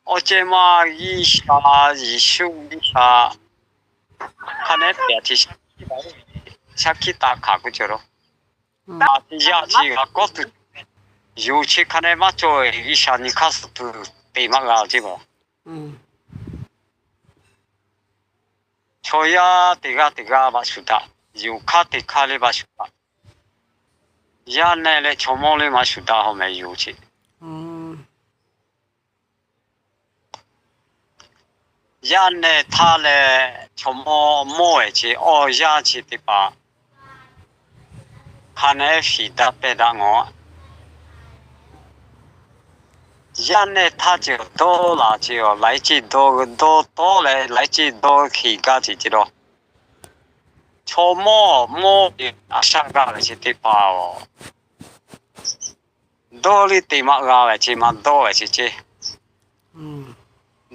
Awˬ ceh maˇ G'uiˬsha, Yeˍsuˆ G'uiˬsha hk'a nehˉ pehˬ chi shaˉ hkiˆ taˍ hkanˍ k'oˆ cawˬ la. Aˬ te yaˇ chi g'a kawˉ tuˬ, yonˍ chi hk'a nehˉ maˇ cawˬ ve G'uiˬsha nyi hk'aˇ suh tuˬ te maˇ g'a ceˇ maˬ. Chaw yaˇ teˇ g'aˇ teˇ g'aˇ maˇ shuˍ daꞈ, yonˍ hk'aˇ teˇ hk'aˇ le maˇ shuˍ daꞈ. Yaˇ nehˇ leh chaw mawˇ le maˇ shuˍ daꞈ haw mehˍ yonˍ chi. Yaˇ nehˇ htaˇ leh chaw mawˇ mawˇ ve chi awˬ yanˇ chi teˇ hpaˍ hk'a nehˉ fiˍ daꞈ pehˇ daꞈ ngawˬ. Yaˇ nehˇ htaˇ ceh dawˇ laˬ ceh laiˉ ceuˬ dawˇ, dawˇ tawˉ leh laiˉ ceuˬ dawˇ hkiˬ gaˇ ceh ceh dawˇ. Chaw mawˇ mawˇ ve a shaˆ gaˇ ve chi teˇ hpaˍ-oˬ, dawˇ liˇ te maˇ g'a ve chi maˇ dawˇ ve chi ceˇ.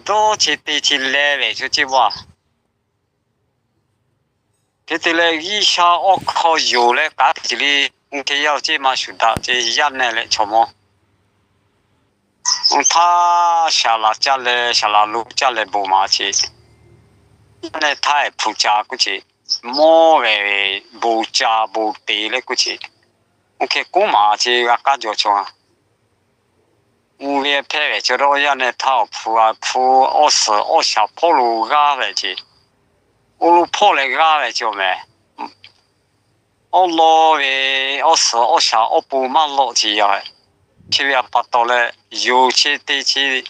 Dawˇ chi te chi leh ve chi ceˇ vaˇ. Hk'e te leh G'uiˬsha awˬ hk'aw yonˍ leh k'aˉ te ce le, oˇ hk'e yaˇ ceˇ maˇ shuˍ daꞈ ceˇ yaˇ nehˇ leh chaw mawˇ. Oˇ htaˇ saˍ laˍ caˇ leh saˍ laˍ lo caˇ leh bon maˍ ce. Yaˇ nehˇ htaˇ hpu ca k'oˆ ce, mawˇ ve bon ca bon te leh k'oˆ ce. Oˇ hk'e k'oˆ maˍ ce g'a k'aˉ jaw chaw a. Oˇ ve hpehˇ ve chi dawˇ yaˇ nehˇ htaˇ awˬ hpu a hpu awˬ suhˍ awˬ shaˍ hpawˇ lo g'aˇ ve ce. Oˇ lo hpawˇ leh g'aˇ ve ce awˬ mehˍ. Awˬ lawn ve awˬ suhˍ awˬ shaˍ awˬ pon maˇ lawꞈ ce yaˇ ve. Chi ve a pa taw leh yonˍ che te ce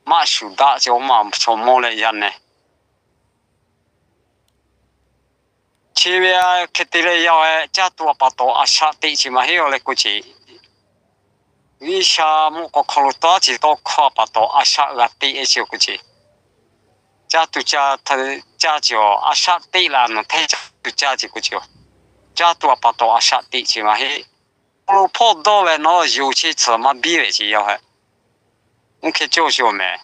maˇ shuˍ daꞈ ce oˇ ma chaw mawˇ leh yaˇ nehˇ. Chi ve hk'e te leh yaˇ ve caˇ tuˬ a pa taw a shaˆ teˆ ce maˇ heˆ a leh k'oˆ ce. G'uiˬsha mvuhˇ k'aw hk'aw lo taˇ ce tawˇ hkawˇ a pa taw a shaˆ g'a teˆ e ce k'oˆ ce. Caˇ tuˬ caˇ ce a shaˆ teˆ la nawˬ hteˇ caˇ tuˬ caˇ ce k'oˆ ce. Caˇ tuˬ a pa taw a shaˆ teˆ ce maˇ heˆ. Awˬ lo hpawˇ dawˇ ve nawˬ yonˍ che tcuhˍ maˇ biˇ ve ce yaˇ ve. Oˇ hk'e cawˇ ce awˬ mehˍ.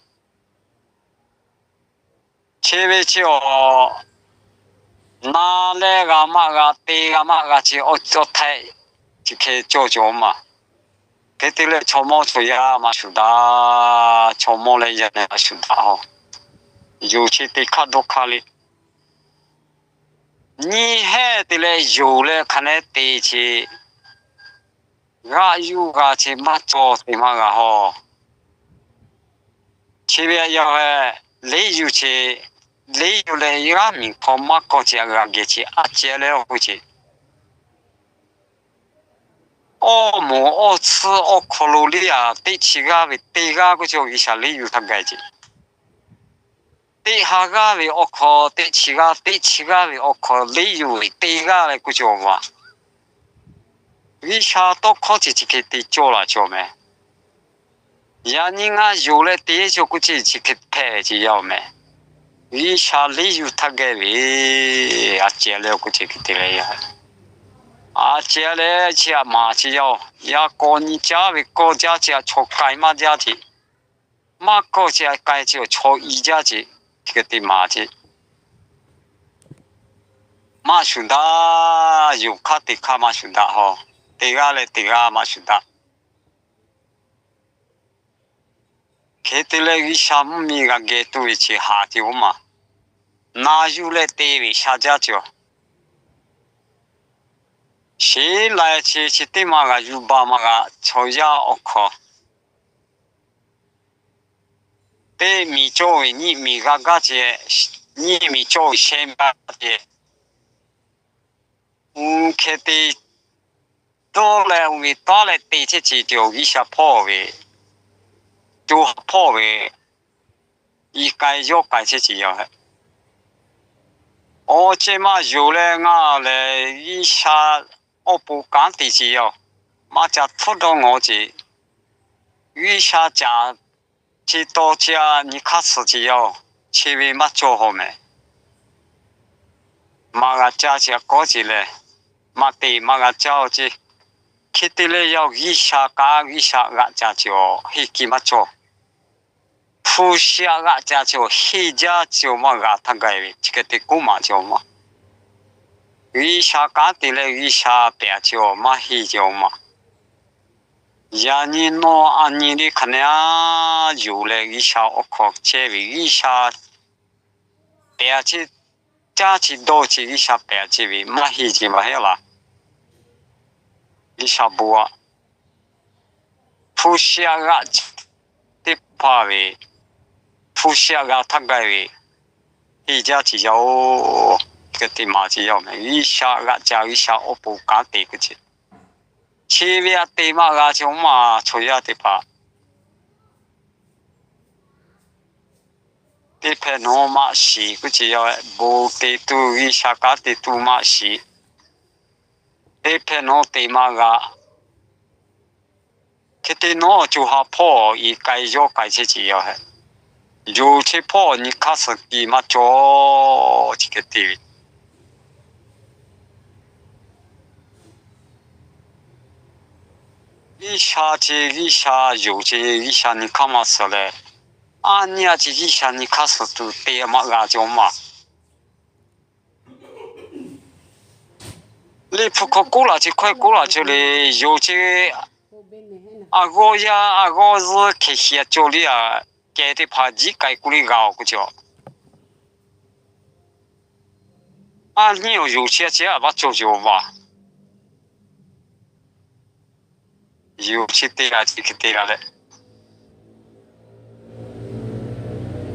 Chi ve chi awˬ na leh g'a maˇ g'a te g'a maˇ g'a chi awˬ htaiˍ chi hk'e cawˇ ce awˬ ma. Hk'e te leh chaw mawˇ chaw yaˇ maˇ shuˍ daꞈ, chaw mawˇ leh yaˇ nehˇ maˇ shuˍ daꞈ haw. Yonˍ che te hk'aˇ dawˇ hk'aˇ le. Nyiˇ heˆ te leh yonˍ leh hk'a nehˉ te ce g'aꞈ yuˇ g'a ce maˇ cawˬ te maˇ g'a haw. Chi ve yaˇ ve leˉ yuˬ ce, leˉ yuˬ leh g'aˇ miˬ hk'aw maˇ kawˆ ce g'a geh ce a ceh leh k'oˆ ce. Awˇ moˍ awˇ tsuhˇ awˬ hk'aw lo le a teˇ chi g'aˇ ve teˇ g'aˇ k'oˆ ce G'uiˬsha leˉ yuˬ htaˇ gaˬ ce. Teˇ ha g'aˇ ve awˬ hk'aw teˇ chi g'aˇ, teˇ chi g'aˇ ve awˬ hk'aw leˉ yuˬ ve teˇ g'aˇ leh k'oˆ ce awˬ ma. G'uiˬsha tawˇ hkawˇ chi chi hk'e te cawˇ la ce awˬ mehˍ. Yaꞈ nyi ngaˬ yonˍ leh te ce k'oˆ ce chi hk'e hpehꞈ ve ce yaˇ awˬ mehˍ. G'uiˬsha leˉ yuˬ htaˇ gaˬ ve a ceh leh k'oˆ ce hk'e te leh yaˇ. A ceh leh chi a maˍ ce yaˇ. Yaˇ kawˆ nyi caˉ ve kawˆ jaˇ ce a chaw k'ai maˇ jaˇ ce. Maˇ kawˆ ce a k'ai ce awˬ chaw i jaˇ ce. Chi hk'e te maˍ ce. Maˇ shuˍ daꞈ, yonˍ hk'aˇ te hk'aˇ maˇ shuˍ daꞈ haw. Teˇ g'aˇ leh teˇ g'aˇ maˇ shuˍ daꞈ. Hk'e te leh G'uiˬsha mvuhˇ miˬ g'a geh tuˬ ve chi haˍ ce oˇ ma. Na yuˬ leh te ve sha jaˇ ce. Sheˍ lai ce chi teˇ maˇ g'a yuˬ baˬ maˇ g'a chaw yaˇ awˬ hk'aw teˇ miˬ cawˇ ve nyiˇ miˬ g'a gaˇ ce, nyiˇ miˬ cawˇ ve shehˆ maˇ ce. Oˇ hk'e te dawˇ leh oˇ ve taˉ leh te chehˇ ce te awˬ G'uiˬsha hpawˇ ve, co ha hpawˇ ve, i k'ai yawˇ k'ai chehˇ ce yaˇ. Awˬ ceh maˇ yonˍ leh ngaˬ lehˬ G'uiˬsha awˬ pon kanˉ te ce yaˇ. Maˇ ca hpfuhˇ dawˇ ngawˬ ce. G'uiˬsha caˍ ce taw ce a nyi hk'aˇ suh ce yaˇ. Chi ve maˇ cawˬ haw mehˍ. Maˇ g'a caˇ ce a kawˉ ce leh, maˇ te maˇ g'a caˇ ce. Hk'e te leh yaˇ G'uiˬsha k'aˉ G'uiˬsha g'aꞈ ca ce awˬ heˆ kiˇ maˇ cawˬ. Hpu shi a g'aꞈ ca ce awˬ heˆ jaˇ ce awˬ maˇ g'a htaˇ gaˬ ve chi hk'e te k'oˆ maˍ ce awˬ ma. G'uiˬsha kanˉ te leh G'uiˬsha pehˬ ce awˬ maˇ heˆ ce awˬ ma. Yaꞈ nyi nawˬ a nyi teˇ hk'aˬ nehˬ a, yonˍ leh G'uiˬsha awˬ hk'aw chehˇ ve G'uiˬsha pehˬ a chehˇ, caˇ chi dawˇ chi G'uiˬsha pehˬ a chehˇ ve maˇ heˆ ce maˇ heˆ laˇ. G'uiˬsha bon a, hpu shi a g'aꞈ teˇ hpaˍ ve, hpu shi a g'a htaˇ gaˇ ve, te jaˇ ce yaˇ oˬ, hk'e te maˍ ce yaˇ oˬ meh. G'uiˬsha g'aꞈ ca, G'uiˬsha awˬ pon kanˉ te k'o ce, chi ve a te maˇ g'a ce oˬ ma, chaw yaˇ teˇ hpaˍ teˇ hpehꞈ nawˬ maˇ shiˍ k'oˆ ce yaˇ, bon te tuˬ G'uiˬsha kanˉ te tuˬ maˇ shiˍ. Teˇ hpehꞈ nawˬ te maˇ g'a. Hk'e te nawˬ co ha hpawˇ i k'ai yawˇ k'ai chehˇ ce yaˇ hehꞈ, yonˍ chehˇ hpawˇ nyi hk'aˇ suh kiˬ maˇ cawˬ ce hk'e te ve. G'uiˬsha ce G'uiˬsha, yonˍ ce G'uiˬsha nyi hk'aˇ maˇ suh leh, a nyi a ce G'uiˬsha nyi hk'aˇ suh tuˬ te maˇ g'a ce oˬ ma. Liꞈ hpu hk'aw k'oˆ laˬ ce hkawehˇ k'oˆ laˬ ce le, yonˍ ce a g'awˇ yaˇ a g'awˇ zuhˇ hkeh shiˍ a cawˬ le a, kehˬ teˇ hpaˍ jiˆ k'ai k'oˆ le g'a oˬ k'oˆ ce. A nyi awˬ yonˍ chehˇ a ce a maˇ cawˬ yoˬ vaˬ. Yonˍ chehˇ teˇ g'aˇ chi hk'e te g'a leh,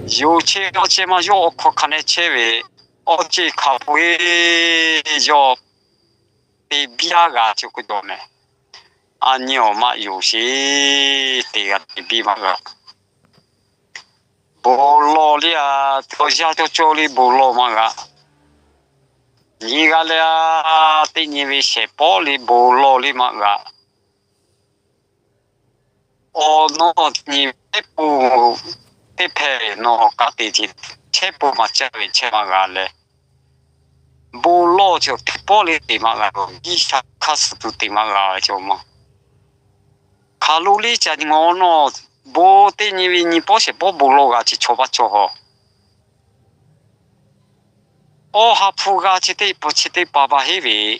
yonˍ chehˇ awˬ ceh maˇ yawˇ awˬ hk'aw hk'aˬ nehˬ chehˇ ve, awˬ ceh hk'a peu-e yawˇ te biˇ a g'a ce k'oˆ dawˬ meh. A nyi awˬ maˇ yonˍ sheˍ, te g'a te biˇ maˇ g'a. Bon lawˬ le a, awˬ yanˇ cawˇ cawˇ le bon lawˬ maˇ g'a. Nyi g'a le a, teˇ nyi ve shehˍ pawˆ le bon lawˬ le maˇ g'a. Awˬ nawˬ nyi ve teˇ pun teˇ hpehꞈ nawˬ kanˉ te ce, chehˇ pun maˇ caˇ ve chehˇ maˇ g'a leh, bon lawˬ ce teˇ pawˆ le te maˇ g'a, G'uiˬsha hk'aˇ suh tuˬ te maˇ g'a ve ce ma. Hk'aˬ lo le ca nyi ngawˬ nawˬ, bon teˇ nyi ve nyi pawˆ shehˍ pawˆ bon lawˬ g'a ce chaw maˇ cawˬ haw. Awˬ ha hpu g'a ce teˇ pun chi teˇ pa pa heˆ ve,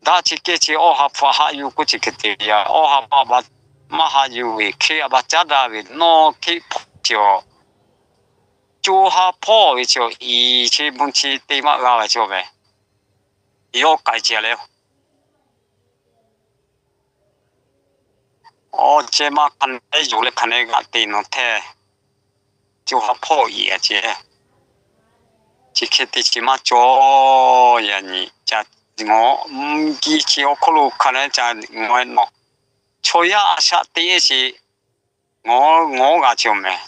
daꞈ ce kehˬ ce awˬ ha hpu haꞈ yuˬ k'oˆ ce hk'e te ve yaˇ, awˬ ha hpu maˇ haꞈ yuˬ ve hk'e a ba caˉ daꞈ ve nawˬ hk'e hpawˇ ce a, co ha hpawˇ ve ce a, i ce bon ce te maˇ g'a ve ce a ve, yawˇ k'ai ce a le. Awˬ ceh maˇ hk'aˬ nehˬ yonˍ leh hk'aˬ nehˬ g'aꞈ te nawˬ hteˇ, co ha hpawˇ i a ce, chi hk'e te ce maˇ cawˬ. Yaꞈ nyi ca ngawˬ mvuhˇ kiˇ chi awˬ hk'oˆ lo hk'aˬ nehˬ ca ngawˬ e nawˬ, chaw yaˇ a shaꞈ te e ce, ngawˬ ngawˬ g'a ce meh.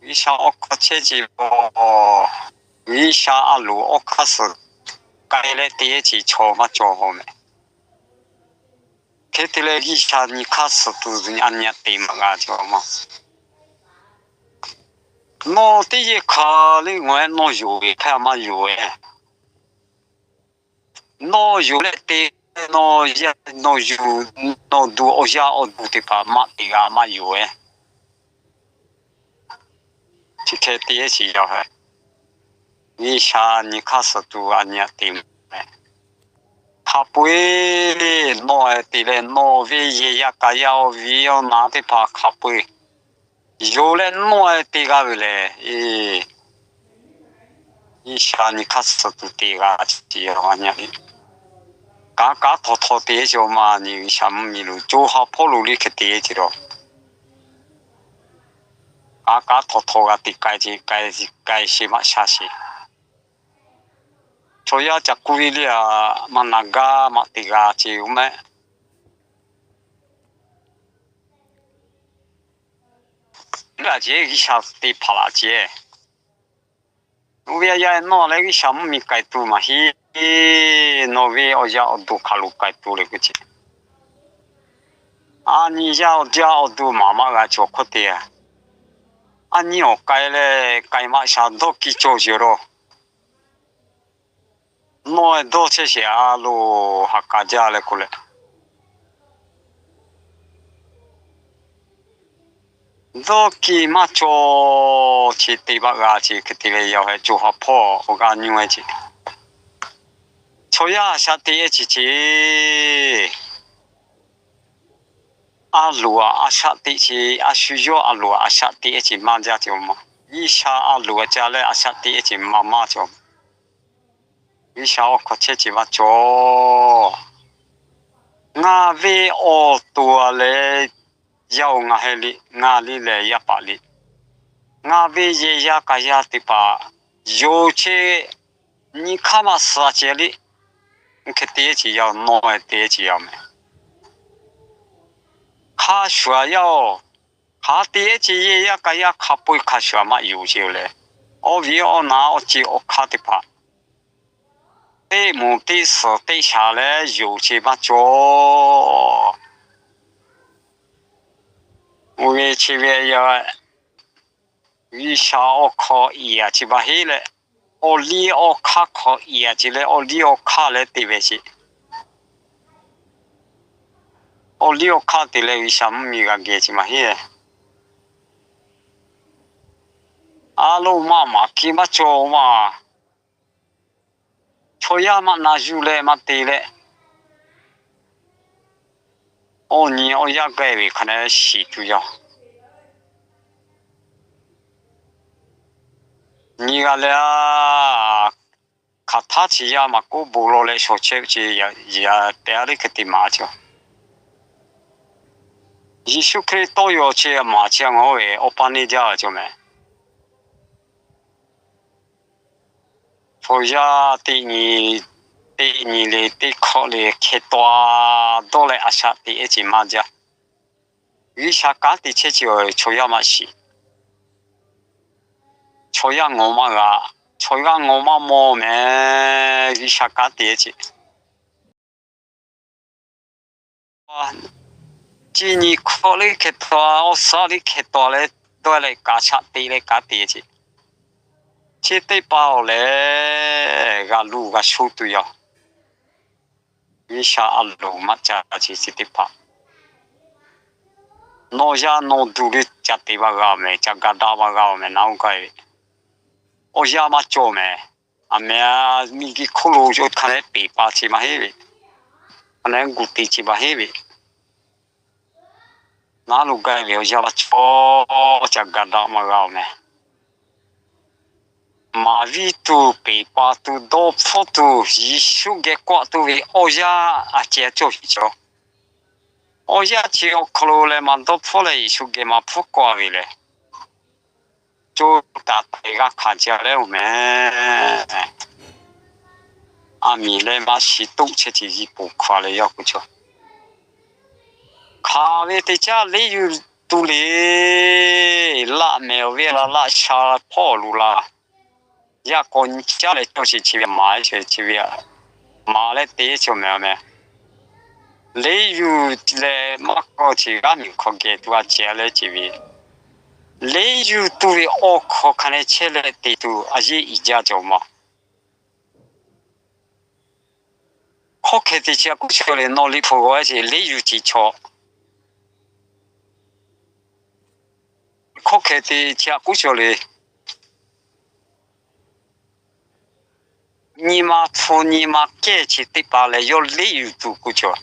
G'uiˬsha awˬ hk'aw chehˇ ce a, G'uiˬsha a loˍ awˬ hk'aˇ suh k'ai leh te e ce chaw maˇ cawˬ haw meh. Hk'e te leh G'uiˬsha nyi hk'aˇ suh tuˬ a nyi a te maˇ g'a ce ma. Nawˬ teˇ yehˬ hk'aˬ le ngawˬ e nawˬ yonˍ ve hpehˇ maˇ yonˍ e. Nawˬ yonˍ leh te, nawˬ yaˇ nawˬ yuˬ, nawˬ duˬ awˬ yaˇ awˬ duˬ teˇ hpaˍ maˇ te g'a maˇ yonˍ e. Chi hk'e te e ce yaˇ hehꞈ, G'uiˬsha nyi hk'aˇ suh tuˬ a nyi a te meh. Hk'a peu-e nawˬ te leh nawˬ ve yehˬ yaˇ kaꞈ yaˇ awˬ viˉ awˬ naˍ teˇ hpaˍ hk'a peu-e yonˍ leh nawˬ te g'a ve lehˬ, G'uiˬsha nyi hk'aˇ suh tuˬ te g'a ce a nyi a le. Kanˉ kanˉ htaw htaw te ce ma nyi G'uiˬsha mvuhˇmiˬ lo co ha hpawˇ lo le hk'e te ce a. Kanˉ kanˉ htaw htaw g'a te k'ai ce, k'ai k'ai sheˍ maˇ sha sheˍ. Chaw yaˇ ca kuˇ ve le a, maˇ na gaˇ maˇ te g'a ce oˬ meh. G'aꞈ ce G'uiˬsha te hpaˍ laꞈ ce. Oˇ ve a yaˇ nawˬ leh G'uiˬsha mvuhˇmiˬ k'ai tuˬ maˇ heˆ. Nawˬ ve awˬ yaˇ awˬ duˬ hk'aˬ lo k'ai tuˬ le k'oˆ ce. A nyi yaˇ awˬ jaˇ awˬ duˬ maˍ maˇ g'a cawˬ hk'oˆ te. A nyi awˬ k'ai leh k'ai maˇ sha dawˇ kiˇ cawˬ yeˬ rawˬ. Nawˬ dawˇ chehˇ sheˍ a loˬ, ha k'a jaˇ leh k'oˆ leh, dawˇ kiˇ maˇ cawˬ ce te baˆ g'a ce hk'e te leh yaˇ hehꞈ co ha hpawˇ awˬ g'aˇ nyi e ce. Chaw yaˇ a shaꞈ te e ce ce. a loˍ a shaꞈ teꞈ ce, a shu yawˇ a loˍ a shaꞈ teꞈ ce maˇ jaˇ cawˬ ma. G'uiˬsha a loˍ a ca leh a shaꞈ teꞈ ce maˇ maˇ cawˬ. G'uiˬsha awˬ hk'aw chehˇ ce maˇ cawˬ. Ngaˬ ve awˬ to a leh, yaˇ oˬ ngaˬ heh liꞈ, ngaˬ liˇ lehˬ yaˇ paˍ liꞈ, ngaˬ ve yehˬ yaˇ k'a yaˇ teˇ hpaˍ yonˍ che nyi hk'aˇ maˇ suh ce liˇ, hk'e te ce yaˇ, nawˬ te ce yaˇ meh. Hk'a shuˍ a yaˇ oˬ, hk'a te ce yehˬ yaˇ k'a yaˇ hk'a peu-eˬ hk'a shuˍ a maˇ yonˍ ce leh, awˬ viˉ awˬ naˍ awˬ ceˬ awˬ hk'aˇ teˇ hpaˍ teˇ moˍ teˇ suhˍ teˇ shaˍ leh yonˍ ce maˇ cawˬ. Oˇ ve chi ve, G'uiˬsha awˬ hk'aw iˍ a chi maˇ heˆ leh, awˬ liˇ awˬ hk'aˇ hk'aw iˍ a ce leh awˬ liˇ awˬ hk'aˇ leh te ve ce. Awˬ liˇ awˬ hk'aˇ te leh G'uiˬsha mvuhˇmiˬ g'a geh ce maˇ heˆ. A loˍ maˇ maˍ kiˇ maˇ cawˬ maˇ. Chaw yaˇ maˇ na yuˬ leh maˇ te leh, awˬ nyi awˬ yaˇ gaˇ ve hk'a ne shiˍ tuˬ yaˇ. Nyi g'a leh a, hk'aˬ htaˇ chi yaˇ maˇ k'oˆ bon lawˬ leh shawˍ chehˇ ce, yaꞈ te a leh hk'e te maˍ ce. Yeˍsuˆ Hkriꞈ tawˇ yaw ce maˍ ce ngaˬ hui ve awˬ pa neˇ jaˇ ve cawˬ meh. Chaw yaˇ teˇ nyi, teˇ nyi le teˇ hkawꞈ le hk'e taw dawˇ leh a shaꞈ teꞈ ce maˇ jaˇ. G'uiˬsha kanˉ te chehˇ ce, chaw yaˇ maˇ shiˍ. Chaw yaˇ ngawˬ maˇ g'a, chaw yaˇ ngawˬ maˇ mawˬ meh. G'uiˬsha kanˉ te ce. Chi nyi hkawꞈ liˇ hk'e taw, awˬ suhˉ liˇ hk'e taw leh, dawˇ leh kaꞈ shaꞈ teꞈ leh kanˉ te ce. Chi teˇ hpaˍ awˬ lehˬ, g'a luˬ g'a shoˉ tuˬ yaˇ. G'uiˬsha a loˍ maˇ ca ce chi teˇ hpaˍ. Nawˬ yaˇ nawˬ duˬ leh ca te maˇ g'a meh, ca ga daꞈ maˇ g'a meh, naˉ oˇ gaˇ ve. Awˬ yaˇ maˇ cawˬ meh. A meh, miˬguiˬ hk'oˆ lo yawˇ hk'a leh peˍ pa ce maˇ heˆ ve, hk'a leh gu te ce maˇ heˆ ve, naˉ lo gaˇ ve awˬ yaˇ maˇ cawˬ, ca ga daꞈ maˇ g'a meh. Maˍ viˇ tuˬ, peˍ pa tuˬ, dawˇ hpfuhˇ tuˬ, Yeˍsuˆ geh kawˆ tuˬ ve awˬ yaˇ a ceh cawˬ sheˍ cawˬ. Awˬ yaˇ chi awˬ hk'aw lo leh maˇ dawˇ hpfuhˇ leh Yeˍsuˆ geh maˇ hpfuhˇ kawˆ ve lehˬ, co taˍ te g'a hkanˍ ca leh oˬ meh. A miˍ leh maˇ shiˍ toˆ chehˇ ce yiˇ poˬ hkaw leh yaˇ k'o cawˬ. Hk'aˬ ve teˇ caˉ leˉ yuˬ tuˬ le. Laˆ mehˍ awˬ ve la laˆ sha hpawˇ awˬ lo la, yaˇ k'aw nyi caˉ leh cawˬ sheˍ chi ve maˍ sheˍ chi ve, maˍ leh te cawˬ meh a meh. Leˉ yuˬ leh maˇ kawˆ ce g'aˇ miˬ hk'aw geh tuˬ a ceh leh ce ve, leˉ yuˬ tuˬ ve awˬ hk'aw hk'a leh chehˇ leh te tuˬ a yeˇ iˍ jaˇ cawˬ ma. Hkawˇ hkeh te chi a k'oˆ cawˬ le, nawˬ liꞈ hpu g'awˬ ce leˉ yuˬ ce chaw. Hkawˇ hkeh te chi a k'oˆ cawˬ le, nyi ma hpu nyi ma kehˇ ce teˇ hpaˍ lehˬ, yawˇ leˉ yuˬ tuˬ k'oˆ cawˬ.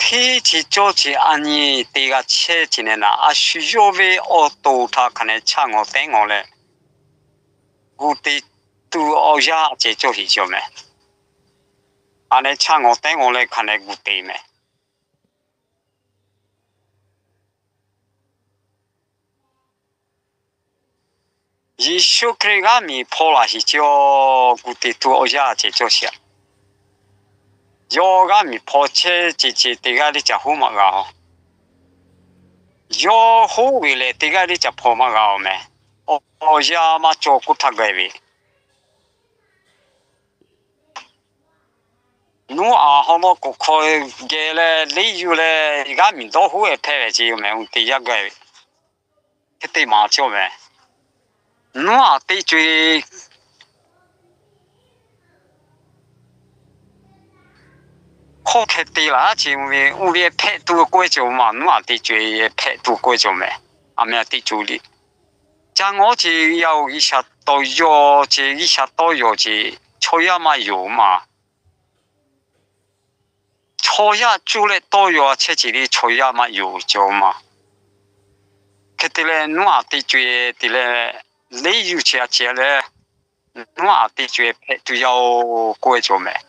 Hteˇ ce cawˇ ce a nyi te g'a chehˇ ce nehˬ naˍ, a shu yawˇ ve awˬ to htaꞈ hk'a ne chaˇ ngawˬ teˉ ngawˬ leh, gu te tuˬ awˬ yaˇ a ceh cawˬ sheˍ cawˬ meh. A ne chaˇ ngawˬ teˉ ngawˬ leh hk'a ne gu te meh. Yeˍsuˆ Hkriꞈ g'aˇ miˬ hpaw laˬ sheˍ ce, gu te tuˬ awˬ yaˇ a ceh cawˬ sheˍ. Yawˇ g'aˇ miˬ hpaw chehˇ ce ce teˇ g'aˇ le caꞈ hoˉ maˇ g'a a. Yawˇ hoˉ ve lehˬ teˇ g'aˇ le caꞈ hpaw maˇ g'a a meh. Awˬ yaˇ maˇ cawˬ k'oˆ htaˇ gaˬ ve, Noˉaꞈ haw lawˇ k'oˍ hk'aw geh leh leˉ yuˬ leh g'aˇ miˬ dawˇ hoˉ e hpehꞈ ve ce yoˬ meh. Oˇ teˇ yanˇ gaˬ ve, hk'e te maˍ cawˬ meh. Noˉaꞈ teˇ co e hkawˇ hkeh te laˇ ce ve, oˇ ve hpehꞈ tuˬ k'oˆ ve cawˬ ma. Noˉaꞈ teˇ co e hpehꞈ tuˬ k'oˆ ve cawˬ meh. A meh teˇ co liˇ ca ngawˉ ce, yaˇ oˬ G'uiˬsha tawˇ yaw ce, G'uiˬsha tawˇ yaw ce. chaw yaˇ maˇ yonˍ ma. Chaw yaˇ cuˇ leh tawˇ yaw chehˇ ce le, chaw yaˇ maˇ yonˍ cawˬ ma. Hk'e te leh, nuˉ aꞈ te co e te leh, leˇ yuˬ chi a ceh leh, nuˉ aꞈ te co e hpehꞈ tuˬ yaˇ-oˬ k'oˆ e cawˬ mehˍ.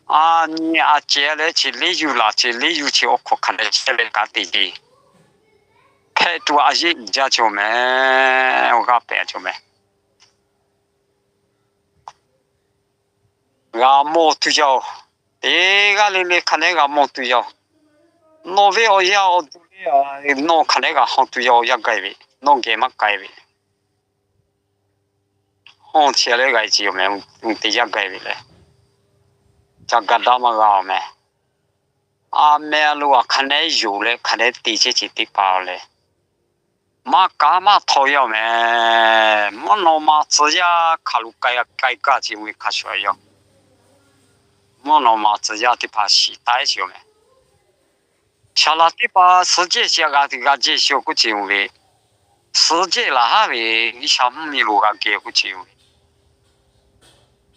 A nyi a ceh leh chi leˇ yuˬ laˬ ce, leˇ yuˬ chi awˬ hk'awꞈ hk'aˬ leh chehˇ leh kaꞈ te ce, hpehꞈ tuˬ a yeˇ uiˍ jaˇ cawˬ mehˍ. Awˬ g'aˇ pehꞈ cawˬ mehˍ. G'a mawˬ tuˬ yaˇ-oˬ. Teˇ g'aˇ le le hk'a nehˉ g'a mawˬ tuˬ yaˇ-oˬ. Nawˬ ve awˬ yanˇ awˬ duˬ le, nawˬ hk'a nehˉ g'a hawˇ tuˬ yaˇ-oˬ, yaˇ gaˬ ve, nawˬ geh maˇ k'ai ve. Hawˇ chehˇ leh g'a ce yoˬ mehˍ, uˬ te yaˇ gaˬ ve leh, ca ga daˇ maˇ g'a-oˬ mehˍ. A meh a lo aˬ hk'a nehˉ yonˍ leh hk'a nehˉ te chehˇ ce teˇ hpaˍ leh, maˇ kaꞈ maˇ htaw yaˇ-oˬ mehˍ. Mvuhˇ naw ma tcuh yaˇ hk'aˬ lo k'ai k'ai gaˇ ce ve hk'a shuˍ yaˇ-oˬ. Mvuhˇ naw ma tcuh yaˇ teˇ hpaˍ shiˍ taˉ ce yoˬ mehˍ. Saˍ laˍ teˇ hpaˍ suhˍ jehˇ chi g'a g'a jehˇ ce-oˬ k'oˆ ce yoˬ ve, suhˍ jehˇ laˬ haˉ ve G'uiˬsha mvuhˇ miˬ lo g'a geh k'oˆ ce yoˬ ve,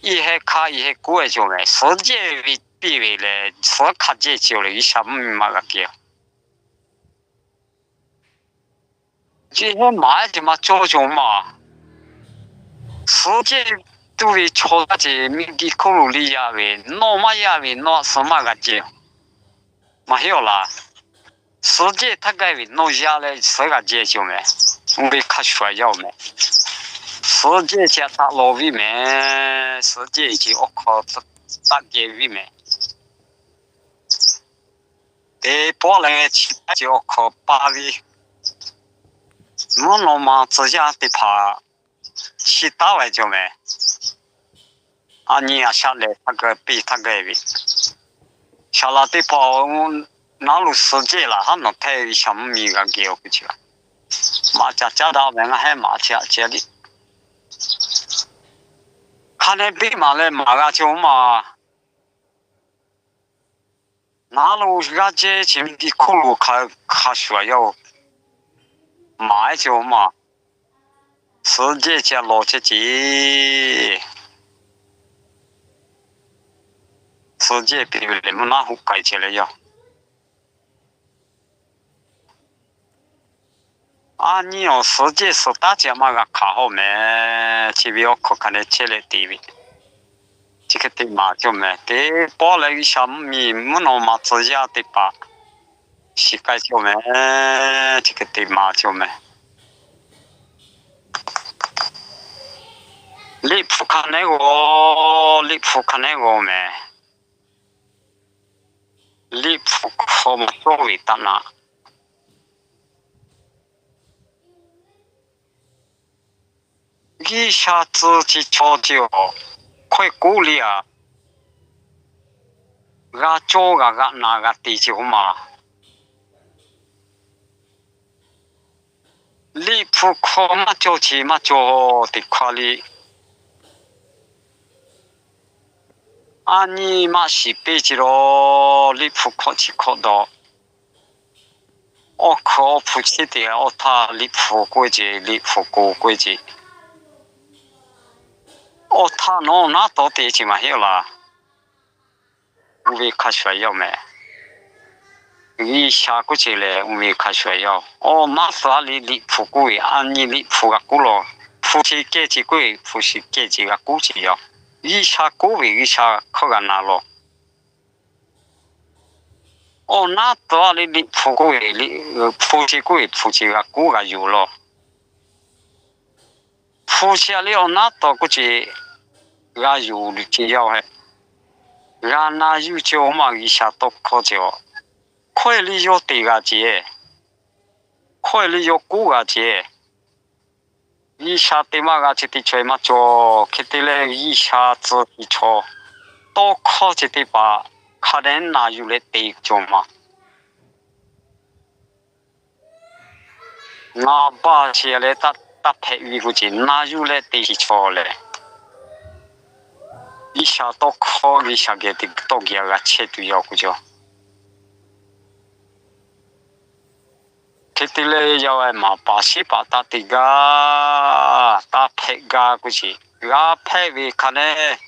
iˉ heh hkanˇ iˉ heh kuˉ e cawˬ mehˍ. Suhˍ jehˇ ve piˇ ve leh suhˍ hk'a jehˇ ce-oˬ leh G'uiˬsha mvuhˇ miˬ maˇ g'a geh. Chi hehˉ maˍ ehˉ ce maˇ cawˇ cawˬ ma. Suhˍ jehˇ tuˇ ve chaw taˇ ce, miˬguiˬ hk'oˆ lo le yaˇ ve, nawˬ maˇ yaˇ ve nawˬ suhˍ maˇ g'a jehˇ. Maˇ heˆ-oˬ laˇ. Suhˍ jehˇ htaˇ gaˇ ve nawˬ yaˇ leh suhˍ g'a jehˇ ce-oˬ mehˍ. Uˬ ve hk'a shuˍ yaˇ-oˬ mehˍ. Suhˍ jehˇ chi a taˆ lawˬ viˇ mehˍ. Suhˍ jehˇ ce awˬ hk'aw taˆ geh viˇ mehˍ. Teˇ pawˆ leh chi taˇ ce awˬ hk'aw pa ve, mvuhˇ naw ma tcuh yaˇ teˇ hpaˍ chi taˉ ve cawˬ mehˍ. A nyi a shaˆ lehˬ htaˇ gaˇ piˇ htaˇ gaˇ ve, saˍ laˍ teˇ hpaˍ naˉ lo suhˍ jehˇ laˬ haˉ nawˬ htaˇ G'uiˬsha mvuhˇ miˬ g'a geh-oˬ k'oˆ ce laˬ. Maˇ ca caˉ daꞈ mehˍ, ngaˬ hehˉ maˍ ce a ce le. Hk'a nehˉ beˆ maˍ leh maˍ g'a ce-oˬ ma. Naˉ lo g'aˇ jehˇ chi miˬguiˬ hk'oˆ lo hk'a shuˍ yaˇ-oˬ, maˍ ehˉ ce-oˬ ma. Suhˍ jehˇ chi a lawˬ chehˇ ce. Suhˍ jehˇ piˇ ve lehˬ mvuhˇ naw hoꞈ k'ai ce leh yaˇ. A nyi awˬ suhˍ jehˇ suhˍ taˉ ce maˇ g'a hk'aˬ hawˇ mehˍ. Chi ve awˬ hk'aw hk'a nehˉ chehˇ leh te ve, chi hk'e te maˍ cawˬ mehˍ. Teˇ pawˆ leh G'uiˬsha mvuhˇ miˬ mvuhˇ naw ma tcuh yaˇ teˇ hpaˍ shiˍ k'ai cawˬ mehˍ. Chi hk'e te maˍ cawˬ mehˍ. Liꞈ hpu hk'a nehˉ g'aw, liꞈ hpu hk'a nehˉ g'aw mehˍ. Liꞈ hpu hk'aw maˇ cawˇ ve taꞈ na, G'uiˬsha tcuh chi chaw ce-oˬ, hkawehˇ koˉ le a, g'a cawˇ g'a g'aꞈ na g'a te ce-oˬ ma. Liꞈ hpu hk'aw maˇ cawˇ ce maˇ cawˇ teꞈ hk'aˇ le. A nyi maˇ shiˍ piˇ ce la, liꞈ hpu hkawˇ chi hkawˇ dawˇ. Awˬ hkawˇ awˬ hpu chehˇ te awˬ htaˇ liꞈ hpu k'oˆ ce, liꞈ hpu k'oˆ k'oˆ ce. Awˬ htaˇ nawˬ naˉ tawˍ te ce maˇ heˆ laˇ. Uˇ ve hk'a shuˍ yaˇ mehˍ. G'uiˬsha k'oˆ ce lehˬ uˇ ve hk'a shuˍ yaˇ. Awˬ naˉ tawˍ le liꞈ hpu k'oˆ ve a nyi liꞈ hpu g'a k'oˆ la. Hpu chi kehˇ ce k'oˆ ve hpu chi kehˇ ce g'a k'oˆ ce yaˇ. G'uiˬsha k'oˆ ve G'uiˬsha hkawˇ g'a na la. Awˬ naˉ tawˍ le liꞈ hpu k'oˆ ve, hpu chi k'oˆ ve hpu chi g'a k'oˆ g'a yuˬ la. Hpu chi a le awˬ naˉ tawˍ k'oˆ ce g'a yuˬ luˬ ce yaˇ-oˬ hehꞈ. G'a na yuˬ ce-oˬ ma G'uiˬsha tawˇ hkawˇ ce-oˬ. Hkawehˇ le yawˇ te g'a ce. Hkawehˇ le yawˇ k'oˆ g'a ce. G'uiˬsha te maˇ g'a ce teˇ chaw e maˇ cawˬ. Hk'e te leh G'uiˬsha tcuh chi chaw tawˇ hkawˇ ce teˇ hpaˍ hk'a dehꞈ na yuˬ leh te cawˬ ma. Ngaˬ baˬ che leh taˇ hpehꞈ ve k'o ce na yuˬ leh te chi chaw lehˬ, G'uiˬsha tawˇ hkawˇ G'uiˬsha geh te tawˇ geh g'a chehˇ tuˬ yaˇ k'o cawˬ. Hk'e te leh yaˇ ve maˍ paˍ shiˉ paˍ taˇ te gaˇ, taˇ hpehꞈ gaˇ k'oˆ ce. G'a hpehꞈ ve hk'a neh,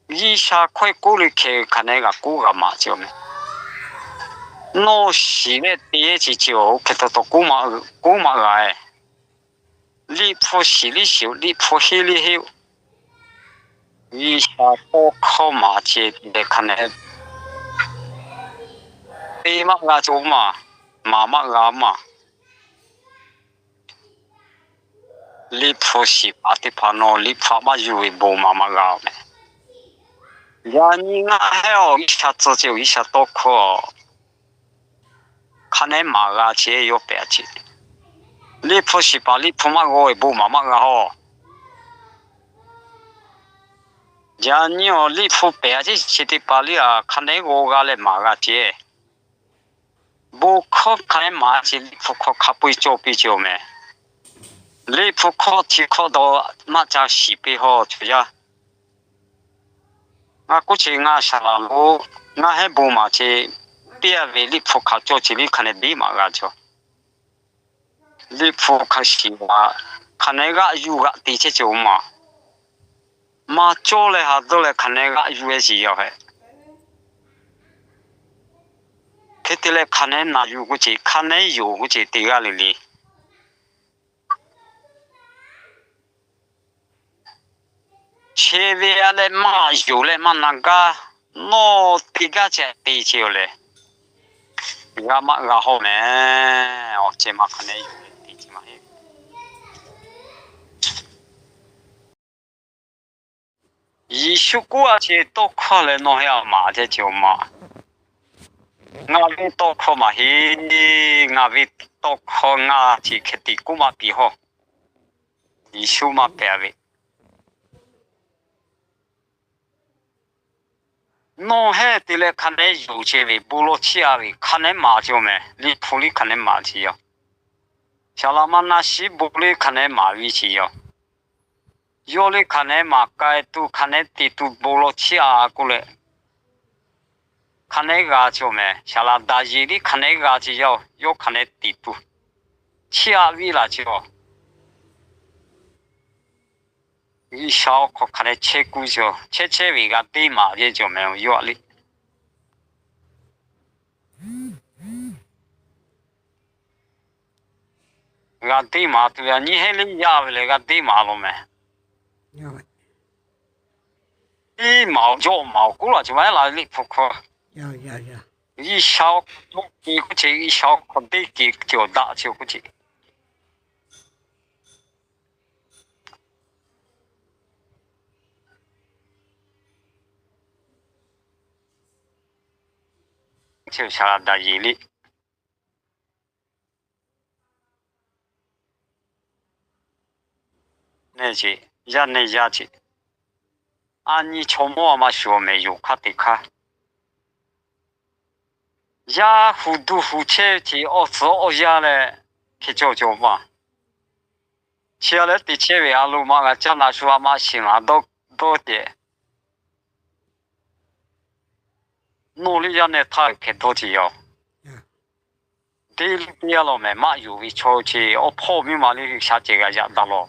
G'uiˬsha hkawehˇ k'oˆ le hkeh hk'a neh g'a k'oˆ g'a maˍ ce meh. Nawˬ shiˍ leh te ce ce-oˬ, oˇ hk'e taw taw k'oˆ maˇ g'a-e. Liꞈ hpu shiˍ liˇ shiˍ-oˬ, Liꞈ hpu henˇ liˇ henˇ-oˬ. G'uiˬsha tawˇ hkawˇ maˍ ce leh hk'a neh, te maˇ g'a ce maˬ, maˍ maˇ g'a maˬ. Liꞈ hpu shiˍ paˍ teˇ hpaˍ nawˬ liꞈ hpu maˇ yuˬ ve bon maˍ maˇ g'a-oˬ meh. Yaꞈ nyi ngaˬ hehˉ-oˬ, G'uiˬsha tcuh ce-oˬ, G'uiˬsha tawˇ hkawˇ hk'a neh maˍ g'a ce yawˇ pehꞈ ce. Liꞈ hpu shiˍ paˍ Liꞈ hpu maˇ g'aw ve bon maˍ maˇ g'a-oˬ. Yaꞈ nyi-oˬ, Liꞈ hpu pehꞈ ce chi teˇ hpaˍ liˇ-a hk'a neh g'aw g'a leh maˍ g'a ce. Bon hkawˇ hk'a neh maˍ ce, Liꞈ hpu hkawˇ hk'a peu-eˬ cawˬ piˇ ce-oˬ meh. Liꞈ hpu hkawˇ chi hkawˇ dawˇ maˇ ca shiˍ piˇ haw cawˬ yaˇ. Ngaˬ k'oˆ ce ngaˬ shaˍ laˍ lo, ngaˬ hehˉ bon maˍ ce, piˇ-a ve Liꞈ hpu hk'a cawˬ ce liˇ hk'a neh biˇ maˍ g'a cawˬ. Liꞈ hpu hk'a shiˍ-a, hk'a neh g'aꞈ yuˬ g'aꞈ te chehˇ ce-oˬ maˬ. Maˇ cawˇ leh ha dawˇ leh hk'a neh g'aꞈ yuˬ-e shiˍ yaˇ hehꞈ. Hk'e te leh hk'a neh naˬ yuˬ k'oˆ ce, hk'a neh yonˍ k'oˆ ce te g'aˇ le le. Chi ve-a leh maˇ yonˍ leh maˇ na gaˇ, nawˬ te gaˇ ce te ce-oˬ lehˬ, g'a maˇ g'a hawˇ meh. Awˬ ceh maˇ hk'a neh yonˍ leh te ce maˇ heˆ. Yeˍsuˆ k'oˆ-a ce tawˇ hkawˇ leh nawˬ hehˉ-a maˍ ce ce-oˬ maˬ. Ngaˬ ve tawˇ hkawˇ maˇ heˆ. Ngaˬ ve tawˇ hkawˇ ngaˬ ce hk'e te k'oˆ maˇ piˇ hawˇ. Yeˍsuˆ maˇ pehꞈ ve. Nawˬ hehˉ te leh hk'a neh yonˍ ce ve bon lawˬ chiˇ-a ve hk'a neh maˍ ce-oˬ meh. Liꞈ hpu liˇ hk'a neh maˍ ce yaˇ. Saˍ laꞈ ma na shiˉ bon liˇ hk'a neh maˍ ve ce yaˇ. Yawˇ liˇ hk'a neh maˍ k'ai tuˬ hk'a neh te tuˬ bon lawˬ chiˇ-a k'oˆ leh, hk'a neh g'a ce-oˬ meh. Saˍ laꞈ Daˍyeˍ liˇ hk'a neh g'a ce yaˇ. Yawˇ hk'a neh te tuˬ chiˇ-a viˇ laˬ ce-oˬ. G'uiˬsha awˬ hk'aw hk'a neh chehˇ kuˇ ce-oˬ. Chehˇ chehˇ ve g'a deˇ maˍ ve ce-oˬ meh. Yawˇ liˇ g'a deˇ maˍ tuˬ yaˇ nyi hehˉ liˇ yaˇ ve lehˬ g'a deˇ maˍ law meh. Deˇ maˍ-oˬ, jawˇ maˍ-oˬ k'oˆ laˬ ce maˇ heˆ laˬ Liꞈ hpu hkawˇ. G'uiˬsha awˬ hk'aw deˇ ke k'oˆ ce, G'uiˬsha awˬ hk'aw deˇ ke ce-oˬ daꞈ ce-oˬ k'oˆ ce. Saˍ laꞈ Daˍyeˍ liˇ nehˬ ce, yaˇ nehˬ yaˇ ce, a nyi chaw mawˇ a maˇ shuˍ-oˬ meh. Yonˍ hk'aˇ te hk'aˇ yaˇ hu duˇ hu chehˇ ve ce awˬ tcuhˉ awˬ yaˇ leh hk'e cawˬ cawˬ maˬ. Chi-a leh te chehˇ ve a loˍ maˇ g'a caˇ na shu a maˇ shiˍ laˬ dawˇ dawˇ tehꞈ. Nawˬ liˇ yaˇ nehˬ htaˇ hk'e dawˇ ce yaˇ. Deˇ liˇ teˇ g'aˇ law meh. Maˇ yonˍ ve chaw ce awˬ hpawˇ miˇ ma liˇ G'uiˬsha ceh g'a yaꞈ daꞈ law.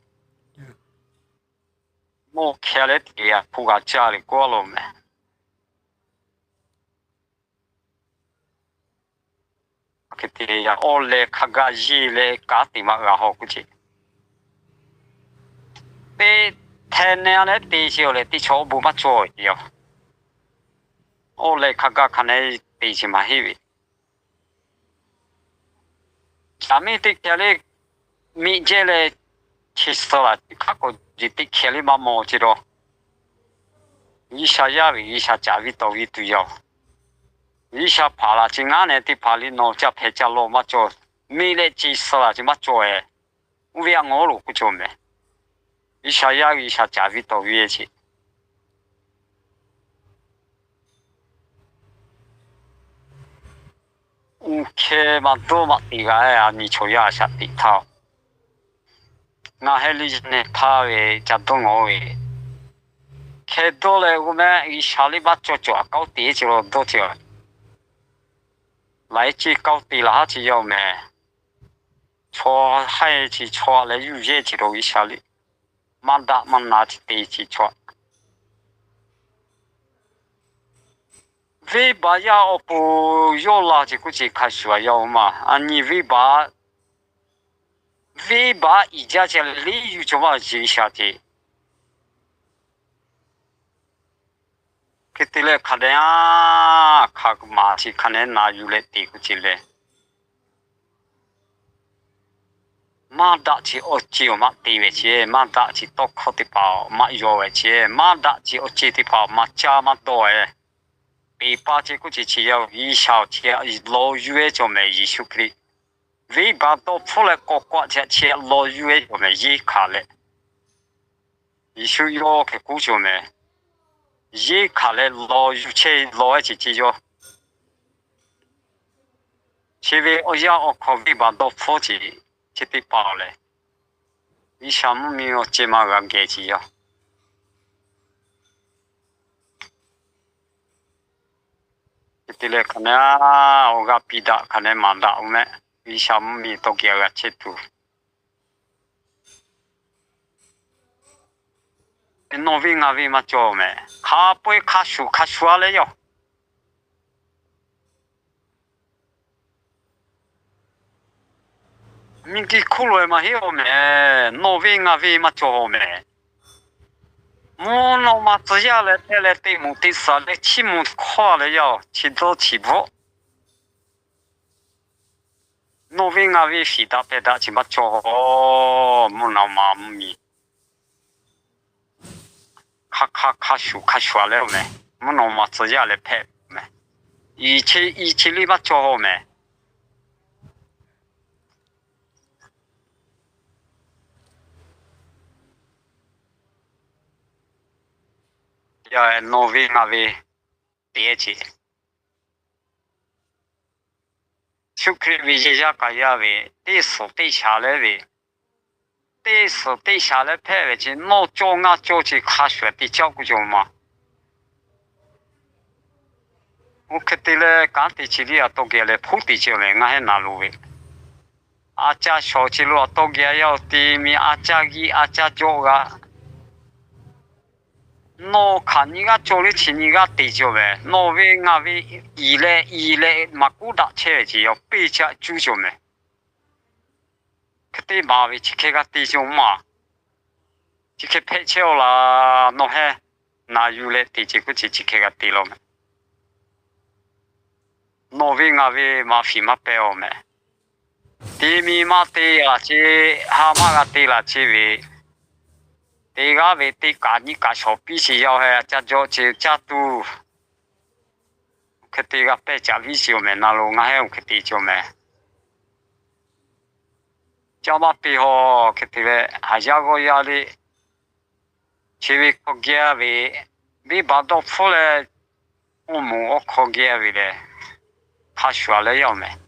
Mawˇ hkeh leh teꞈ hpu g'a caˇ le k'oˆ law meh. Hk'e te yaˇ awˬ lehˬ hk'a gaˬ yeˬ leh kanˉ te maˇ g'a haw k'oˆ ce. Teˇ hteh neh-a leh te ce-oˬ lehˬ teˇ chaw awˬ bon maˇ cawˬ-e yaˇ. Awˬ lehˬ hk'a gaˬ hk'a neh te ce maˇ heˆ ve. Caˬ miˇ teˇ hkeh leh miꞈ jehˇ leh chi suh laˬ ce hk'aˉ k'o, jeˬ teˇ hkeh leh maˇ maw ce la. G'uiˬsha yaˇ ve G'uiˬsha caˍ viˇ tawˍ viˇ tuˬ yaˇ-oˬ. G'uiˬsha hpaˍ laˬ ce ngaˉ nehˬ teˇ hpaˍ liˇ nawˬ caˇ hpehꞈ caˇ lawˬ maˇ cawˬ. Miꞈ leh ce suh laˬ ce maˇ cawˬ-e. Oˇ ve a ngawˬ lo k'oˆ cawˬ meh. G'uiˬsha yaˇ G'uiˬsha caˍ viˇ tawˍ viˇ ce. Uˇ hkeh maˇ dawˇ maˇ te g'a-e, a nyi chaw yaˇ a shaꞈ teꞈ htaˇ, ngaˬ hehˉ liˇ yaˇ nehˬ htaˇ ve ca dawˇ ngawˬ ve, hkeh dawˇ leh g'o meh G'uiˬsha liˇ maˇ cawˬ cawˬ a k'aoˉ te ce la dawˇ ce. Laiˉ ce k'aoˉ te laˬ haˉ ce yaˇ-oˬ meh. Chaw haiˇ ce chaw leh yuˬ yehˇ ce la G'uiˬsha liˇ Maˇ daꞈ maˇ na chi te chi chaw. Venˇbaˆ yaˇ awˬ pon yawˇ la ce k'oˆ ce hk'a shuˍ a yaˇ-oˬ ma. A nyi venˇbaˆ, venˇbaˆ iˍ jaˇ ce le yuˬ cawˬ maˇ ce G'uiˬsha ce. Hk'e te leh hk'a dehꞈ a, hk'a maˍ chi hk'a dehꞈ na yuˬ leh te k'oˆ ce le. Maˇ daꞈ chi awˬ ce awˬ maꞈ te ve ce, maˇ daꞈ chi tawˇ hkawˇ teˇ hpaˍ maꞈ yaw ve ce, maˇ daꞈ chi awˬ ce teˇ hpaˍ maˇ caˇ maˇ dawˇ ve. Peˍ pa ce k'oˆ ce chi yaˇ-oˬ, G'uiˬsha awˬ ce lawˬ yuˬ-e cawˬ mehˍ Yeˍsuˆ Hkriꞈ. Venˇbaˆ dawˇ hpfuhˇ leh k'awꞈ k'awꞈ ce chi lawˬ yuˬ-e cawˬ mehˍ yeˇ hkanˍ leh. Yeˍsuˆ yawˇ hk'e k'oˆ cawˬ mehˍ. Yeˇ hkanˍ leh lawˬ yuˬ chehˇ lawˬ-e ce ce yawˇ. Chi ve awˬ yanˇ awˬ hk'aw venˇbaˆ dawˇ hpfuhˇ ce, chi teˇ hpaˍ lehˬ, G'uiˬsha mvuhˇ miˬ awˬ ceh maˇ g'a geh ce yaˇ. Hk'e te leh hk'a dehꞈ awˬ g'aˇ piˇ daꞈ hk'a dehꞈ maˍ daꞈ-oˬ mehˍ. G'uiˬsha mvuhˇ miˬ tawˇ geh g'a chehˇ tuˬ. Nawˬ ve ngaˬ ve maˇ cawˬ mehˍ. Hk'a peu-eˬ hk'a shuˍ hk'a shuˍ-a leh yaˇ-oˬ. Miˬguiˬ hk'oˆ lo-e maˇ heˆ-oˬ mehˍ. Nawˬ ve ngaˬ ve maˇ cawˬ-oˬ mehˍ. Mvuhˇ naw ma tcuh yaˇ leh hpehꞈ leh teꞈ moˍ teꞈ saˍ leh chiˇ mvuh hkawˇ leh yaˇ-oˬ, chi dawˇ chi bvuhˆ. Nawˬ ve ngaˬ ve fiˍ daꞈ pehˬ daꞈ chi maˇ cawˬ-oˬ. Mvuhˇ naw ma mvuhˇ miˬ hk'a hk'a hk'a shuˍ hk'a shuˍ-a leh-oˬ mehˍ. Mvuhˇ naw ma tcuh yaˇ leh hpehꞈ mehˍ. Iˍ chi iˍ chi le maˇ cawˬ-oˬ mehˍ. Nawˬ ve ngaˬ ve te ce. Yeˍsuˆ Hkriꞈ ve yehˬ yaˇ k'a yaˇ ve teˇ suhˍ teˇ shaˍ leh ve, teˇ suhˍ teˇ shaˍ leh hpehꞈ ve ce, nawˬ cawˬ ngaˬ cawˬ ce hk'a shuˍ te caˇ k'oˆ cawˬ ma. Oˇ hk'e te leh kanˉ te chi liˇ a tawˇ geh leh hpuˉ te ce mehˍ ngaˬ hehˉ na lo ve. A caˇ shawˍ ce lo a tawˇ geh yaˇ-oˬ, te mi a caˇ g'uiˇ a caˇ jawˆ g'a. Nawˬ hk'aˬ nyi g'aˇ cawˬ le chi nyi g'aˇ te cawˬ mehˍ. Nawˬ ve ngaˬ ve iˍ leh iˍ leh maˍ kuˉ daꞈ chehˇ ve ce yaˇ-oˬ, peˇ caˆ cuˇ cawˬ mehˍ. Hk'e te maˍ ve chi hk'e g'a te cawˬ ma. Chi hk'e hpehꞈ chehˇ-oˬ laˬ. Nawˬ hehˉ na yuˬ leh te ce k'oˆ ce chi hk'e g'a te law mehˍ. Nawˬ ve ngaˬ ve maˇ fiˍ maˇ pehˇ-oˬ mehˍ. Te mi maˇ te laˬ ce, ha maˇ g'a te laˬ ce ve, teˇ g'aˇ ve teˇ kaꞈ nyiˇ kaꞈ shawˍ piˇ ce yaˇ-oˬ, heh a caˇ jawˆ ce caˇ tuˬ. Oˇ hk'e te g'a pehˇ caꞈ viˉ ce-oˬ mehˍ. Na lo ngaˬ hehˉ oˇ hk'e te ce-oˬ mehˍ. Caˇ maˇ peˇ haw hk'e te leh haˍ yaˇ g'awˇ yaˇ le, chi ve hk'aw geh ve, venˇbaˆ dawˇ hpfuhˇ leh awˬ moˍ awˬ hk'aw geh ve lehˬ, hk'a shuˍ-a leh yaˇ-oˬ mehˍ.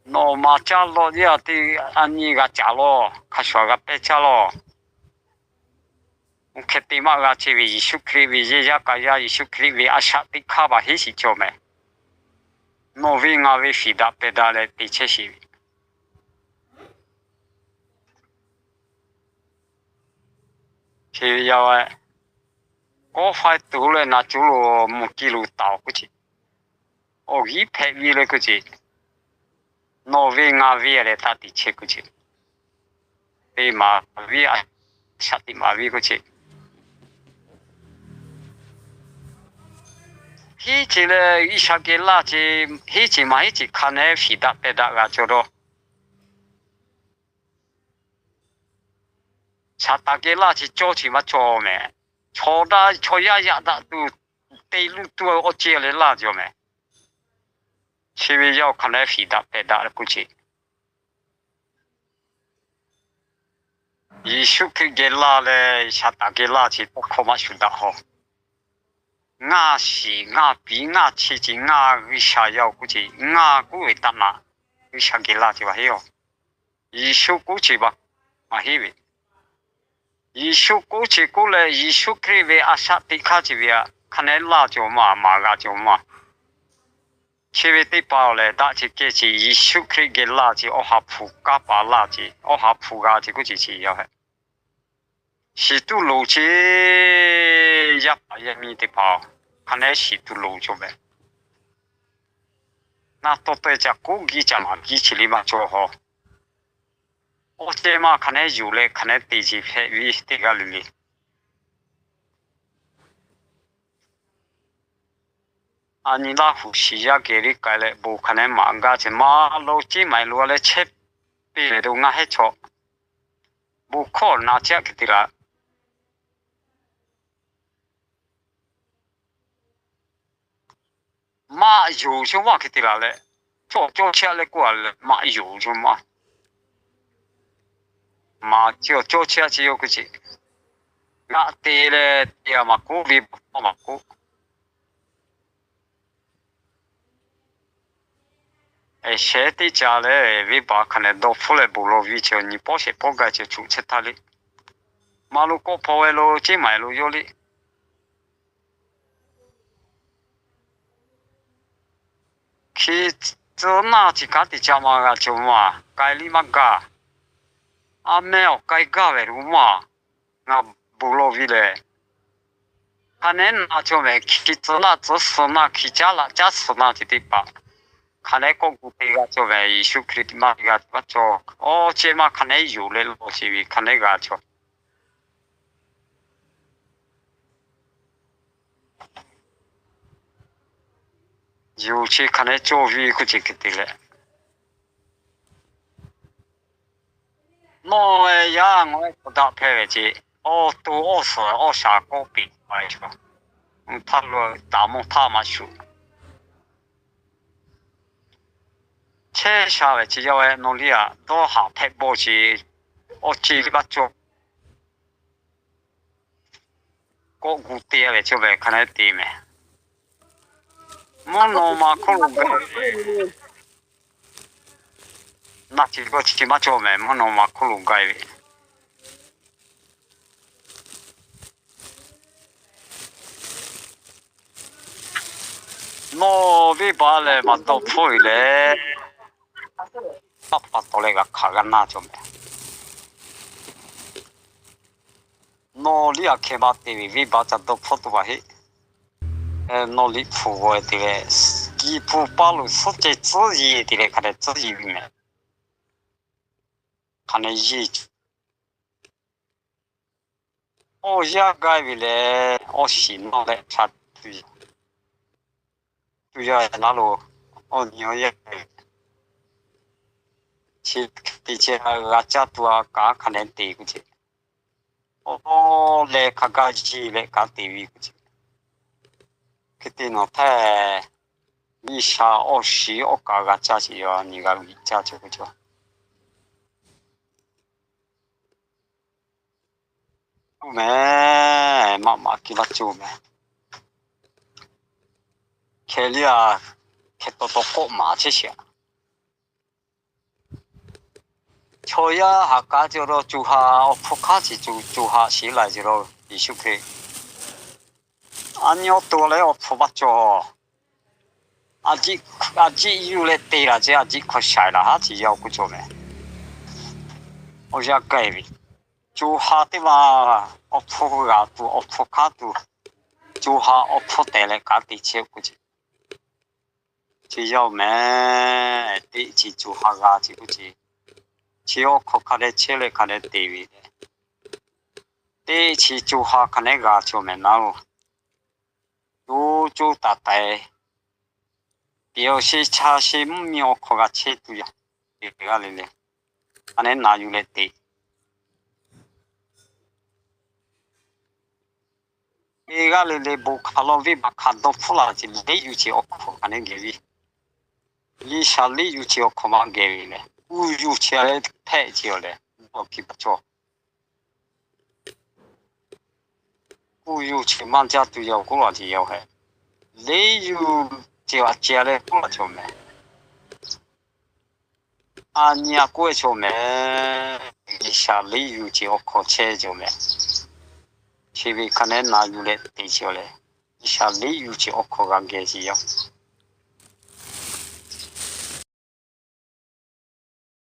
Nawˬ maˍ caˇ lawˬ yaˇ teˇ a nyi g'a caˍ lawˬ, hk'a shuˍ-a g'a pehˇ caˇ lawˬ. Oˇ hk'e te maˇ g'a ce ve, Yeˍsuˆ Hkriꞈ ve yehˬ yaˇ k'a yaˇ, Yeˍsuˆ Hkriꞈ ve a shaꞈ teꞈ hk'aˇ baˬ heˆ shiˍ cawˬ mehˍ. Nawˬ ve ngaˬ ve fiˍ daꞈ pehˬ daꞈ leh te chehˇ sheˍ ve. Chi ve yaˇ-oˬ, kawˆ faiˇ tuˬ leh naˍ cuˉ lo mvuhˇ kiˇ lo taˍ-oˬ k'oˆ ce. Awˬ g'uiˇ hpehꞈ ve leh k'oˆ ce. Nawˬ ve ngaˬ ve leh taˇ te chehˇ k'oˆ ce. Te maˍ ve, a shaꞈ teꞈ maˍ ve k'oˆ ce. Heˆ ce leh G'uiˬsha geh laˇ ce, heˆ ce maˇ heˆ ce hk'a nehˉ fiˍ daꞈ pehˬ daꞈ g'a cawˬ dawˇ. Saˍtanˍ geh laˇ ce cawˇ ce maˇ cawˬ mehˍ. Chaw daꞈ chaw yaˇ yaꞈ daꞈ tuˬ, te luˇ tuˬ awˬ ceh leh laˇ cawˬ mehˍ. Chi ve yaˇ-oˬ, hk'a nehˉ fiˍ daꞈ pehˬ daꞈ leh k'oˆ ce. Yeˍsuˆ Hkriꞈ geh laˇ leh Saˍtanˍ geh laˇ ce tawˇ hkawˇ maˇ shuˍ daꞈ haw. Ngaˬ shiˍ ngaˬ piˍ ngaˬ chehˇ ce ngaˬ G'uiˬsha yaˇ-oˬ k'oˆ ce, ngaˬ k'oˆ ve taˇ naꞈ G'uiˬsha geh laˇ ce maˇ heˆ-oˬ. Yeˍsuˆ k'oˆ ce maˇ heˆ ve. Yeˍsuˆ k'oˆ ce k'oˆ leh Yeˍsuˆ Hkriꞈ ve a shaꞈ teꞈ hk'aˇ ce ve aꞈ hk'a nehˉ laˇ cawˬ maˇ maˍ g'a cawˬ maˇ. Chi ve teˇ hpaˍ awˬ lehˬ, daꞈ ce kehˬ ce Yeˍsuˆ Hkriꞈ geh laˇ ce, awˬ ha hpu kanˇ paˍ laˇ ce, awˬ ha hpu g'a ce k'oˆ ce chi yaˇ hehꞈ. Shiˍ tuˬ loˍ ce, yaˇ paˍ yaˇ miˇ teˇ hpaˍ, hk'a nehˉ shiˍ tuˬ loˍ cawˬ mehˍ. Naˆ tawˇ taweh caꞈ k'oˆ giˇ caꞈ maˍ giˇ chi liˇ maˇ cawˬ haw. Awˬ ceh maˇ hk'a nehˉ yuˬ leh hk'a nehˉ te ce hpehꞈ ve teˇ g'aˇ le le. A nyi Laˇ huˍ shiˍ yaˇ geh riˇ k'ai leh bon hk'a nehˉ maꞈ gaˇ ce maˇ lo ceˇ maˍ lo a leh chehˇ piˇ leh do ngaˬ hehˉ chaw bon hkawˇ na caˆ hk'e te laˬ. Maꞈ yonˍ shonˇ maˇ hk'e te laˬ leh, cawˬ cawˇ chehˇ leh k'oˆ a leh maꞈ yonˍ shonˇ maˇ, maꞈ cawˬ cawˇ chehˇ ce yoˬ k'oˆ ce. G'aꞈ te leh te a maˍ k'oˆ, venˇ baˆ maˍ k'oˆ. Shehˍ teˇ ca leh venˇ baˆ hk'a nehˉ dawˇ hpfuhˇ leh bon lawˬ ve ce, nyi pawˆ shehˍ pawˆ gaˇ ce, chuꞈ chehˇ htaˇ le. Maˇ lo kawˆ hpaw ve lo ceˇ maˍ lo yawˇ le. Hk'e tcuh naˇ ce kanˉ te ca maˇ g'a cawˬ maˇ, k'ai liˇ maˇ gaˬ. A meh awˬ k'ai gaˇ ve lo maˇ, ngaˬ bon lawˬ ve lehˬ, hk'a nehˉ na cawˬ mehˍ. Hk'e tcuh naˇ tcuh suh naˇ, hk'e caˉ laꞈ caˉ suh naˇ ce teˇ hpaˍ, hk'a nehˉ kawˆ gu te g'a cawˬ mehˍ. Yeˍsuˆ Hkriꞈ maˇ te g'a maˇ cawˬ. Awˬ ceh maˇ hk'a nehˉ yonˍ leh lawˬ ce ve hk'a nehˉ g'a cawˬ. Yonˍ chi hk'a nehˉ cawˇ ve k'oˆ ce hk'e te leh, nawˬ yaˇ ngaˬ ehˉ k'awꞈ daꞈ hpehꞈ ve ce, awˬ to awˬ suhˍ awˬ shaˍ kawˆ peꞈ pa e, htaˇ lo taˍ mawˇ htaˇ maˇ shuˍ. Chehˇ sha ve ce yaˇ ve nawˬ liˇ aꞈ dawˇ haꞈ hpehꞈ bawˇ ce, awˬ ceh liˇ maˇ cawˬ. Kawˆ gu te ve cawˬ ve hk'a nehˉ te mehˍ. Mvuhˇ naw ma hk'oˆ lo gaˇ ve, naˆ ce gawˇ ce maˇ cawˬ mehˍ. Mvuhˇ naw ma hk'oˆ lo gaˇ ve, nawˬ venˇ baˆ lehˬ maˇ dawˇ hpfuhˇ ve lehˬ, taˇ pa taw leh g'a hk'aˬ g'a naˇ cawˬ mehˍ. Nawˬ liˇ aꞈ hkeh maˇ te ve venˇ baˆ ca dawˇ hpfuhˇ tuˬ maˇ heˆ. Nawˬ liꞈ hpu g'aw te leh, kiˬ hpu paˇ lo suhˉ ceh tcuhˉ yiˍ te leh hk'a dehꞈ tcuhˉ yiˍ ve mehˍ. Hk'a nehˉ yeˬ awˬ yanˇ gaˇ ve lehˬ, awˬ shiˍ nawˇ leh ca tuˬ yaˇ, tuˬ yaˇ laˇ lo, awˬ nyi awˬ yanˇ gaˇ ve, chi te chehˇ g'a caˇ tuˬ a kaꞈ hk'a nehˉ te k'oˆ ce. Awˬ leh hk'a gaˇ jeˬ leh kaꞈ te ve k'oˆ ce. Hk'e te nawˬ htaˇ, G'uiˬsha awˬ shiˍ awˬ kaꞈ g'a caˇ ce yaˇ nyi g'a liꞈ caˇ ce k'oˆ ce. Tuˬ mehˍ, maꞈ maꞈ kiˇ laˇ cawˬ mehˍ. Hkeh liˇ a, hkeh taw taw kawˆ maˍ chehˇ sheˍ. Chaw yaˇ haꞈ k'aˉ ce lo co ha awˬ hpfuhˇ hk'aˇ ce, co ha shiˍ la ce lo Yeˍsuˆ Hkriꞈ a nyi awˬ to leh awˬ hpfuhˇ maˇ cawˬ. A jiˆ yuˬ leh te laˬ ce, a jiˆ hk'aw shaiˍ laˬ haˉ ce yaˇ k'oˆ cawˬ mehˍ. Awˬ yanˇ gaˇ ve, co ha teˇ maˬ awˬ hpfuhˇ g'a tuˬ, awˬ hpfuhˇ hk'aˇ tuˬ, co ha awˬ hpfuhˇ tehˬ leh kaꞈ te chehˇ k'oˆ ce. Chi yaˇ mehˍ, teˇ chi co ha g'a ce k'oˆ ce. Chi awˬ hk'aw hk'a dehꞈ chehˇ leh hk'a dehꞈ te ve leh, teˇ chi co ha hk'a nehˉ g'a cawˬ mehˍ naˉ lo. Coˇ coˇ taiˍ taiˍ, teꞈ awˬ sheˍ cha sheˍ mvuhˇ miˬ awˬ hk'aw g'a chehˇ tuˬ yaˇ, teˇ g'aˇ le le, a nehˉ na yuˬ leh te. Teˇ g'aˇ le le bon hk'aˬ law venˇ baˆ hk'a dawˇ hpfuhˇ laˇ ce, leˉ yuˬ ce awˬ hk'aw hk'a nehˉ geh ve. G'uiˬsha leˉ yuˬ ce awˬ hk'aw maˇ geh ve leh, kuˬ yuˬ ce a leh hpehꞈ ce a leh, awˬ kiˇ pa cawˬ. Kuˬ yuˬ ce maˇ jaˇ tuˬ yaˇ k'oˆ laˇ ce yaˇ hehꞈ. Leˉ yuˬ ce a ce a leh k'oˆ laˇ cawˬ mehˍ. A nyi a k'oˆ e cawˬ mehˍ. G'uiˬsha leˉ yuˬ ce awˬ hk'aw chehˇ cawˬ mehˍ. Chi ve hk'a nehˉ na yuˬ leh te ce a leh, G'uiˬsha leˉ yuˬ ce awˬ hk'aw g'a geh ce yaˇ.